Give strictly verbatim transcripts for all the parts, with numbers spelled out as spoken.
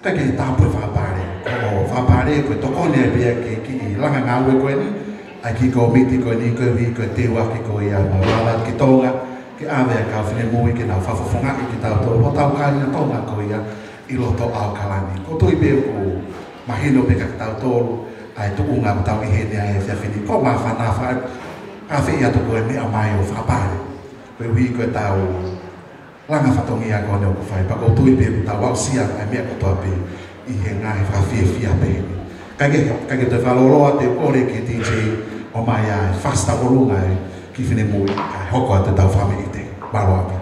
Kae ke tāpue fakapale. Ko e fakapale, ko e tokoni ʻa e pea ke kiʻi langa ngāue ko eni, ʻa e kiʻi kōmiti ko eni, koeʻuhi ko e teuaki ko ia ʻa e Mālōlō ki Tonga, ke ʻave ʻa e kau finemui ke nau fakafofongaʻi kitautolu, hotau kāinga Tonga ko ia ʻi loto ʻAokalani. ʻOku ou tui pē ʻoku mahino pē kia kitautolu ʻa e tuʻunga ʻoku tau ʻi heni ai he efiafi ni. Ko e māfana fai, ka fai atu ko e meʻa mai ʻo fakapale. Koeʻuhi ko ʻetau langa fatongia ko eni ʻoku fai, pea ʻoku ou tui pē ʻoku tau aʻusia ʻa e meʻa kotoa pē ʻi he ngaahi fakafiefia pehē ni. Kae ke, kae ke toe fakalōloa, te u kole ki he D J ʻo ʻomai ʻa e fasi tau ʻolunga ʻa e kiʻi finemui, kae hoko atu ʻetau fakameʻite. Mālō ʻaupito.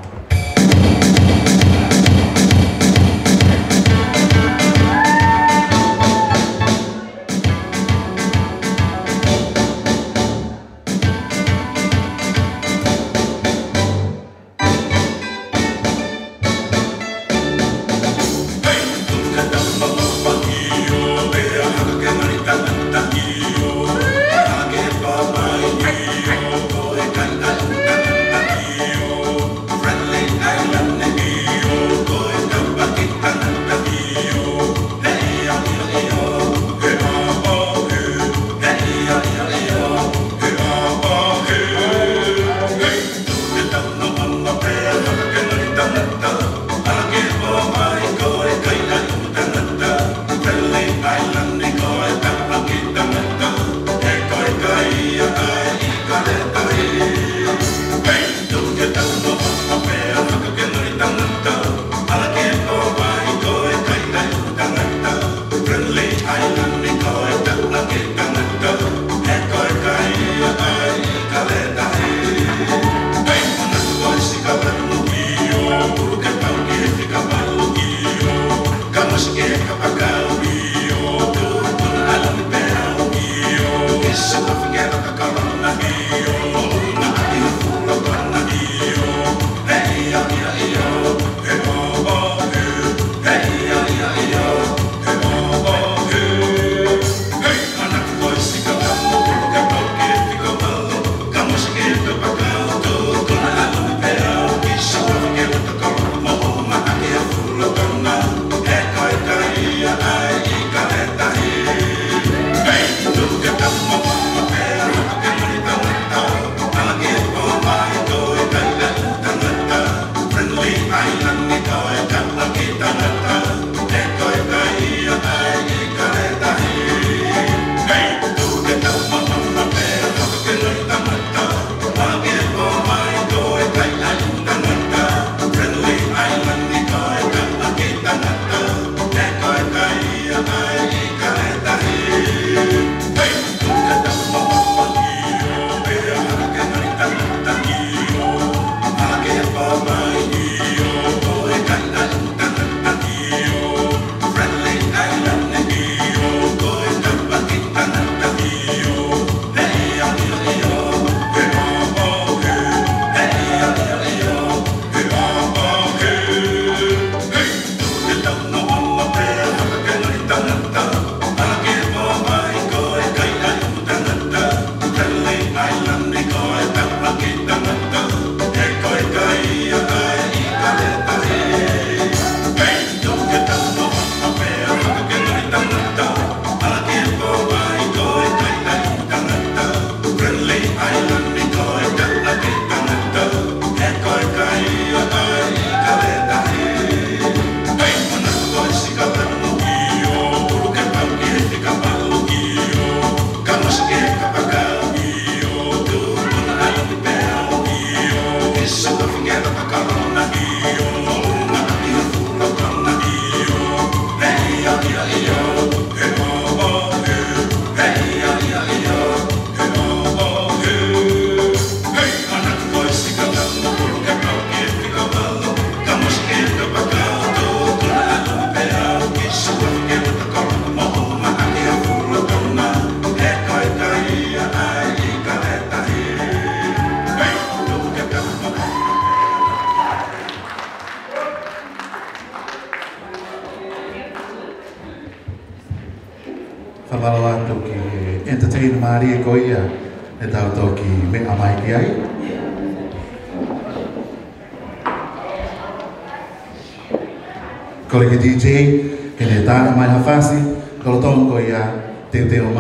Fakamālō atu ki he entertainer mālie ko ia ʻe tau toki meʻa mai ki ai. Kole ki he D J, Ke ne tā mai ha fasi, lolotonga ko ia, teuteu mai.